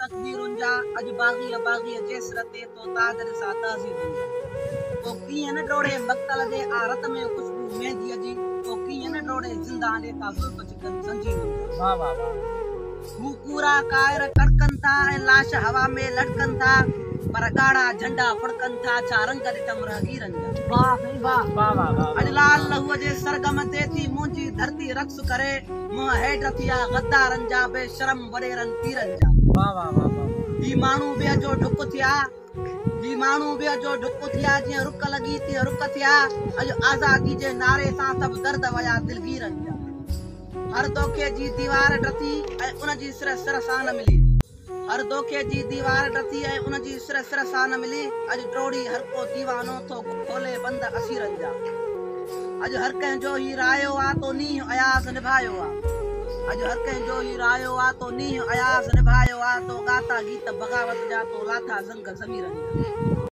تقديرن جا، اڄ باغيء باغيء جي سر تي ٿو تاج ڏسان تهذيبن جا. ڪو ڪيئن نه ڊوڙي مقتل ڏي، آ رت ۾ خوشبو مينديء جي، ڪو ڪيئن نه ڊوڙي زندان ڏي، ٿا زلف ڇڪن زنجيرن جا. واھ واھ واھ. هو ڪورا ڪائر ڪڙڪن ٿا ۽ لاش هوا ۾ لڙڪن ٿا، پر ڳاڙها جهنڊا ڦڙڪن ٿا، ڇا رنگ ڏٺم رهگيرن جا. واھ سائين واھ. واھ واھ واھ. اڄ لال لهوء جي سرگم تي ٿي منهنجي ڌرتي رقص ڪري، منهن هيٺ ٿيا غدارن جا، بي شرم وڏيرن پيرن جا. واھ واھ واھ واھ. هي ماڻهو به اجهو ڍڪ ٿيا، هي ماڻهو به اجهو ڍڪ ٿيا، جيئن رڪ لڳي تيئن رڪ ٿيا، اڄ آزادي جي نعري سان سڀ درد ويا دلگيرن جا. هر دوکي جي ديوار ڊٿي ۽ ان جي سر سر سان نه ملي. هر دوکي جي ديوار ڊٿي ۽ ان جي سر سر سان نه ملي. اڄ ڊوڙي هر ڪو ديوانو ٿو کولي بند اسيرن جا. اڄ هر ڪنهن جو هي رايو آ تو نينهن اياز نڀايو آ. اڄ هر ڪنهن جو هي رايو آ تو نينهن اياز نڀايو آ. تو ڳاتا گيت بغاوت جا تو لاٿا زنگ ضميرن جا.